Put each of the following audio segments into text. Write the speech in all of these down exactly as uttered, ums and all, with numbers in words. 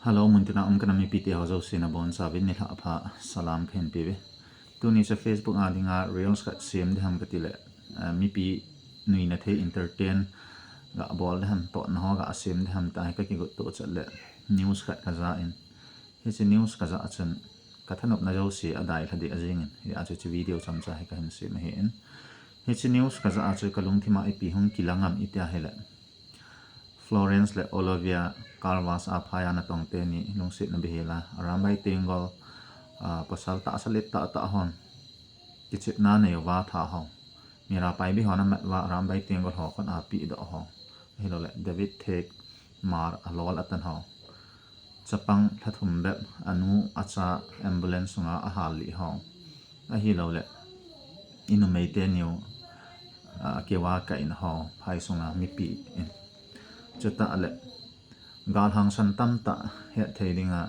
Hello, muntina um kanam mipite ho jouse nabonchauvin nilhah pha salam kahin peuve. Tuni chu Facebook a dinga reels khat sem ding ham kati le, ah, mipi nuina thei entertain gabol ding ham, totna ho gasem ding ham tia hi kakigot toh chat le news khat kaja in. Hiche news kaja chun kathanopna jouse adailha deh jingin, hijeh chun hiche video chomcha hi kahin sem ahin. Hiche news kaja chu kalungthima ipi hung kilang am itia hile, Florence le Olivia Carvas a phai a natong teni lungsetna beihela Arambai Tenggol, ah, pasal tahsa let tahtah hon kichepna aneiuva atha ho, Mirabai Bey hon amat uva Arambai Tenggol ho khut a apehdoh ho, ahiloule David Thiek Mar alol atan ho, chapang lha thum bep anu acha ambulance sunga ahallih ho, ahiloule inumei teniu, ah, akeuva kaina ho, phai sunga mipi in. Chutah le galhangsan tamtah hetthei dinga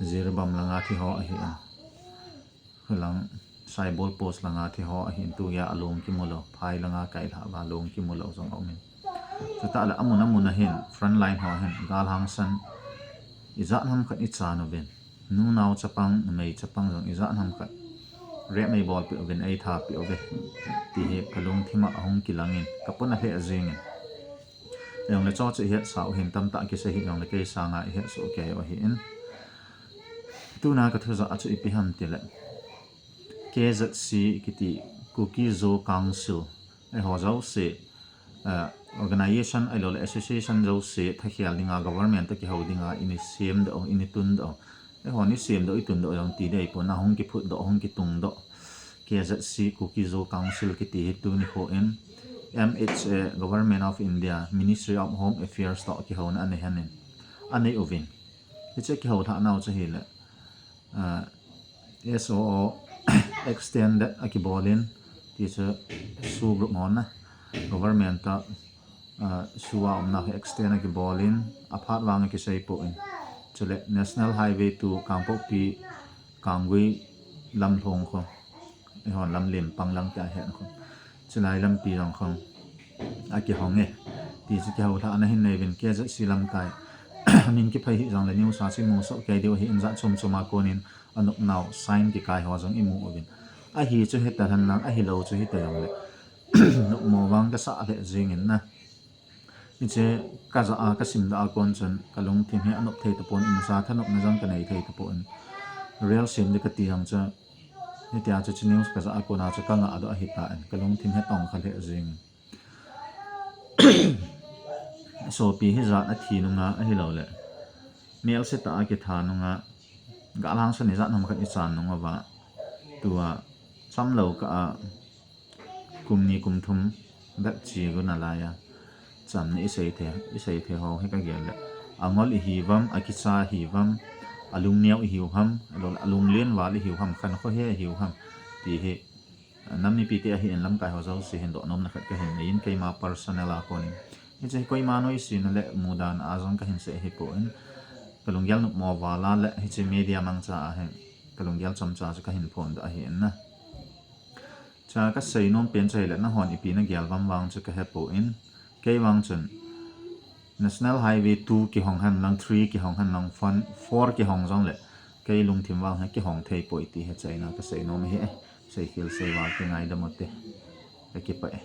Jiribam langa thi ho ahin, hilang Saibol Post langa thi ho ahin, tugeiya along kimulou, phai langa kailhah uva along kimulou jong aumin. Chutah le amun amun ahin, frontline ho ahin galhangsan ijat ham khat ichan uvin, nunao chapang, numei chapang jong ijat ham khat rape eibolpeh uvin, eitha peh uve, ti hi kalungthima ahung kilangin kapona lheh jingin. Ahijongle chuche ihetsau hin, tamtah kisei hijongle kei sanga ihetsoh keiu ahin. Tuna kathujah chu ipi ham tile, K Z C kiti, Kuki-Zo Council, eiho jouse, ah, organization ahiloule association jouse thakhel dinga, government toh kihou dinga ini semdoh u, ini tundoh u, eihon isemdoh itundoh jong ti ding ahipon, ahung kiphutdoh, hung kitungdoh, K Z C, Kuki-Zo Council kiti hi tuni kho in M H A, Government of India, Ministry of Home Affairs toh kihouna anei hen in, anei uvin. Hiche kihoulhahnau chu hile, ah, S O O extended akibolin, tichu SoO group hon a, government a, ah, SoO a umnau hi extend akibolin, aphat vang akiseipoi. Chule National Highway two Kangpokpi Kanggui lamlhong khu, eihon lamlen panglang tia het khu, chulai lampi jong khu akihong e, tichu kihoulhahna hin neiuvin, K Z C lamkai min kiphei hijongle news a chu imusoh kei diu ahin, jat chom choma konin anopnau sign kikai ho jong imu uvin. Ahi chu hita henlang, ahilou chu hita jongle nopmo vang kasah lheh jingin na. Hiche kajah a kasimdoh a kon chun kalungthim hi anop thei tapon, insa thanopna jong kanei thei tapon. Reel sem ding kati jong chu hitia chu hiche news kajah a kona chu kangahdoh ahitan, kalungthim hi tongkha lheh jingin. Sopi hijat athi nunga ahiloule melsetah a kitha nunga, galhangsan ijat ham khat ichan nung uva, tua chamlou kah a kum ni kum thum bep che gon alai a, chamna isei thei, isei thei ho hi kagel le, angol ihiu vam, akicha ihiu vam, alungneo ihiu ham, ahiloule alunglen val ihiu ham, khankho he ihiu ham, ti hi nam mipite ahin lamkai ho jouse hin dohnomna khat kahin neiyin, keima personal a konin. Hiche hi koima noisena le mudana a jong kahin sei ahipon, kalunggel nopmo val a le hiche media mangcha a hin kalunggel chomcha chu kahin phondoh ahin na. Chua kaseinom pen chu hile, nahon ipi nagel uvem vang chu kahepon, kei vang chun National Highway two kihong henlang, three kihong henlang, four kihong jongle kei lungthim vang hi kihong theipoi ti hi achaina kaseinom ahi e. Seikhel seival kingaidam ute. Kakipah e.